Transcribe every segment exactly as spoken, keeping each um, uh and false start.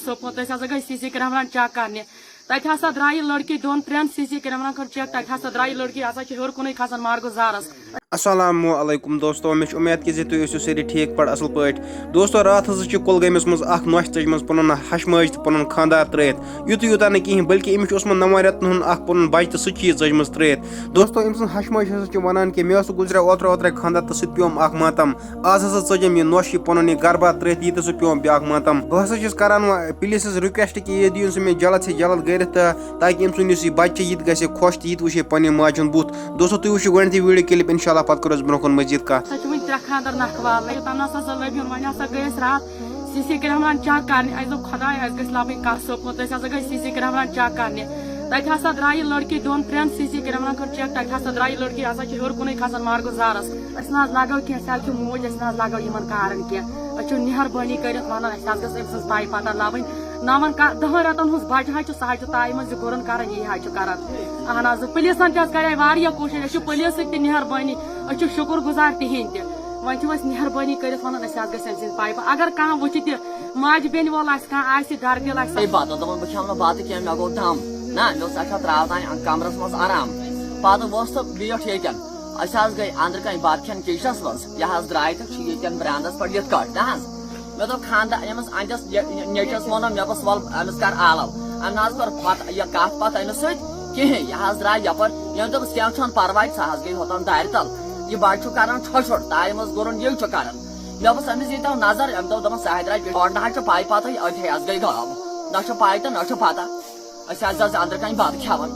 سوپور تہٕ أسۍ ہسا گٔے سی سی کیمرہن چیک کرنہِ۔ تتہِ ہسا درٛایہِ لڑکی دۄن ترٛٮ۪ن سی سی کیمرہن کٔر چیک، تتہِ ہسا درٛایہِ لڑکی ہسا چھِ ہیوٚر کُنُے کھسان مارگو زارس۔ السلام علیکم دوستو، مےٚ چھِ اُمید کہِ زِ تُہۍ ٲسِو سٲری ٹھیٖک پٲٹھۍ اصل پٲٹھۍ۔ دوستو، راتھ ہسا چھِ کُلگٲمِس منٛز اکھ نۄش ژٔجمٕژ پنُن ہش مٲج تہٕ پنُن خانٛدار ترٲیِتھ۔ یُتُے یوٗتاہ نہٕ کِہیٖنۍ، بلکہِ أمِس چھُ اوسمُت نَوَن رٮ۪تن ہُنٛد اکھ پنُن بچہِ تہٕ سُہ چیٖز ژٔجمٕژ ترٲیِتھ۔ دوستو، أمۍ سٕنٛز ہش مٲج ہسا چھِ ونان کہِ مےٚ ہسا گُزریو اوترٕ اوترے خانٛدار تہٕ سُہ تہِ پیوم اکھ ماتم۔ آز ہسا ژٔجِم یہِ نۄش، یہِ پنُن یہِ گرٕ بار ترٲیِتھ، یہِ تہِ سُہ پیوم بیاکھ ماتم۔ بہٕ ہسا چھُس کران وۄنۍ پلیٖسس رِکویسٹ کہِ یہِ دِیِن سُہ مےٚ جلد سے جلد گٔرِتھ تہٕ تاکہِ أمۍ سُنٛد یُس یہِ بچہِ چھُ، یہِ تہِ گژھِ خۄش تہٕ یہِ تہِ وٕچھِ ہے پننہِ ماجہِ ہُنٛد بُتھ۔ دوستو، تُہۍ وٕچھِو گۄڈٕنیتھٕے ویڈیو کلپ، انشاءاللہ پتہٕ کرو أسۍ برونٛہہ کُن مزید کتھ۔ سۄ چھِ وٕنہِ ترٛےٚ خانٛدر نکھوالٕے، توٚتام نہ سا لٔبِن۔ وۄنۍ ہسا گٔے أسۍ راتھ سی سی کیمرہن چیک کرنہِ۔ اَسہِ دوٚپ خدایا، اَسہِ گژھِ لبٕنۍ کتھ سوپور تہٕ أسۍ ہسا گٔے سی سی کیمرہن چیک کرنہِ۔ تتہِ ہسا درٛایہِ لڑکی دۄن ترٛٮ۪ن سی سی کیمرہن کٔر چیک، تتہِ ہسا درٛایہِ لڑکی ہسا چھِ ہیوٚر کُنُے کھسان مارگو زارس۔ أسۍ نہ حظ لگو کینٛہہ، أسۍ حظ چھِ موج، أسۍ نہ حظ لگو یِمن کارن کینٛہہ۔ أسۍ چھِو مہربٲنی کٔرِتھ ونان، اَسہِ حظ گٔژھ أمۍ سٕنٛز پاے پتہ لبٕنۍ۔ نون کا دہن رٮ۪تن ہٕنٛز بچہِ حظ چھِ، سۄ حظ چھِ تایہِ منٛز یہِ گُرُن کران، یی حظ چھِ کران۔ اہن حظ، پُلیٖسن تہِ حظ کرے واریاہ کوٗشش، أسۍ چھِ پُلیٖس سۭتۍ تہِ مہربٲنی، أسۍ چھِ شُکر گُزار تِہِنٛدۍ تہِ۔ وۄنۍ چھِو أسۍ مہربٲنی کٔرِتھ ونان، أسۍ حظ گژھِ أمۍ سٕنٛدِ پایہِ پتہٕ۔ اگر کانٛہہ وٕچھِ تہِ، ماجہِ بیٚنہِ وول آسہِ کانٛہہ، آسہِ دردِل آسہِ، ہے بتہٕ دوٚپُن، بہٕ کھٮ۪مہٕ نہٕ بتہٕ کینٛہہ، مےٚ گوٚو دم۔ نہ، مےٚ اوس اچھا ترٛاوناوٕنۍ کمرس منٛز آرام۔ پتہٕ ووٚتھُس تہٕ بیٖٹھ ییٚتٮ۪ن۔ أسۍ حظ گٔے أنٛدرٕ کنہِ بتہٕ کھٮ۪ن کچنس منٛز۔ یہِ حظ درٛاے تہٕ چھِ ییٚتٮ۪ن برانٛدس پٮ۪ٹھ یِتھ کٲٹھۍ نہ حظ۔ مےٚ دوٚپ خانٛدار، أمِس أہنٛدِس یہِ-، یہِ-، نیٚچوِس ووٚنُم، مےٚ دوٚپُس، "وَلہٕ أمِس کر آلو۔" أمۍ نہ حظ کٔر پتہٕ یہِ کتھ پتہٕ أمِس سۭتۍ کِہیٖنۍ۔ یہِ حظ درٛاے یپٲرۍ۔ ییٚمۍ دوٚپُس، "کینٛہہ چھُنہٕ پرواے، ژٕ حظ گٔے ہوٚتن دارِ تل۔ یہِ بچہِ چھُ کران ٹھۄچھُر، تایہِ منٛز گُرُن یہِ چھُ کران۔" مےٚ دوٚپُس أمِس ییٖتو نظر، أمۍ دوٚپ، دوٚپُن، "ساحد راج، گۄڈٕ نہ حظ چھِ پاے پتہٕ، أتھۍ حظ گٔے غٲب۔ نہ چھُ پاے تہٕ نہ چھُ پتہ۔ أسۍ حظ ٲسۍ أنٛدرٕ کنہِ بتہٕ کھٮ۪وان۔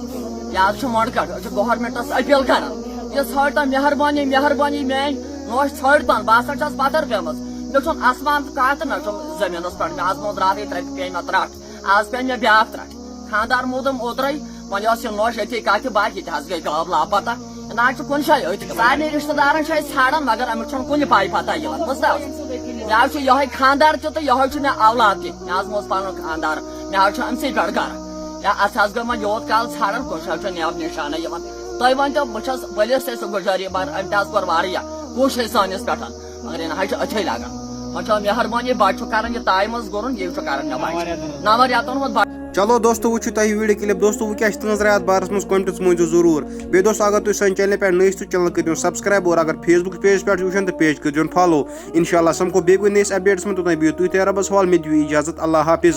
یہِ حظ چھُ مۄنٛڈ کٔٹ، أسۍ چھِ گورمنٹس اپیل کران۔ یہِ ژھٲنٛڈ تن مہربٲنی، مہربٲنی میٲنۍ نوش ژھٲنٛڈ تن، بہٕ ہسا چھَس پتھر پیمٕژ۔ مےٚ چھُنہٕ آسمان تہٕ کتھ تہٕ نہ چھُم زٔمیٖنس پٮ۪ٹھ۔ مےٚ حظ موٗد راتھٕے ترٛےٚ پیٚیہِ مےٚ ترٛٹھ، آز پیٚیہِ مےٚ بیٛاکھ ترٛٹھ۔ خانٛدار موٗدُم اوترَے، وۄنۍ ٲس یہِ نوش أتی کتہِ، باقٕے تہِ حظ گٔے غٲب لاپتہ۔ یہِ نہ حظ چھُ کُنہِ جایہِ أتھۍ۔ سارنٕے رشتہٕ دارن چھِ أسۍ ژھانٛڈان، مگر أمِس چھُنہٕ کُنہِ پاے پتہ یِوان، بوٗزتھا؟ مےٚ حظ چھُ یِہوٚے خانٛدار تہِ تہٕ یِہوٚے چھُ مےٚ اولاد تہِ۔ مےٚ حظ موٗد پنُن خانٛدار، مےٚ حظ چھُ أمسٕے پٮ۪ٹھ گرٕ۔ یا اتھ حظ گٔے وۄنۍ یوٗت کال ژھانٛڈان، کُنہِ جایہِ چھُ نیب نشانہ یِوان۔ تُہۍ ؤنۍتو، بہٕ چھَس پُلیٖس تہِ سُہ گُزٲری، مگر أمۍ تہِ حظ کوٚر واریاہ کوٗشِش سٲنِس پٮ۪ٹھ، مگر یہِ نہ حظ چھُ أتھٕے لگان۔ وۄنۍ چھُ مہربٲنی، بَچہٕ چھُ کران یہِ تایہِ منٛز گُرُن، یہِ چھُ کران مےٚ بچہِ۔ نَوَن رٮ۪تن ہُنٛد بچہٕ۔ چلو دوستو، وٕچھِو تۄہہِ یہِ ویڈیو کلپ۔ دوستو، وۄنۍ کیٛاہ چھِ تُہٕنٛز راے اَتھ بارَس منٛز؟ comments منٛز ؤنۍزیو ضروٗر۔ بیٚیہِ دوستو، اگر تُہۍ سانہِ channel پٮ۪ٹھ نٔے ٲسِو، channel کٔرِو subscribe، اور اگر Facebook page پٮ۪ٹھ چھِو وٕچھان تہٕ page کٔرۍزیون follow۔ انشاءاللہ سمکھو بیٚیہِ کُنہِ نٔیِس updateس منٛز، توٚتام بِہِو تُہۍ تہِ رۄبَس حوالہٕ، مےٚ دِیِو اجازت، اللہ حافظ۔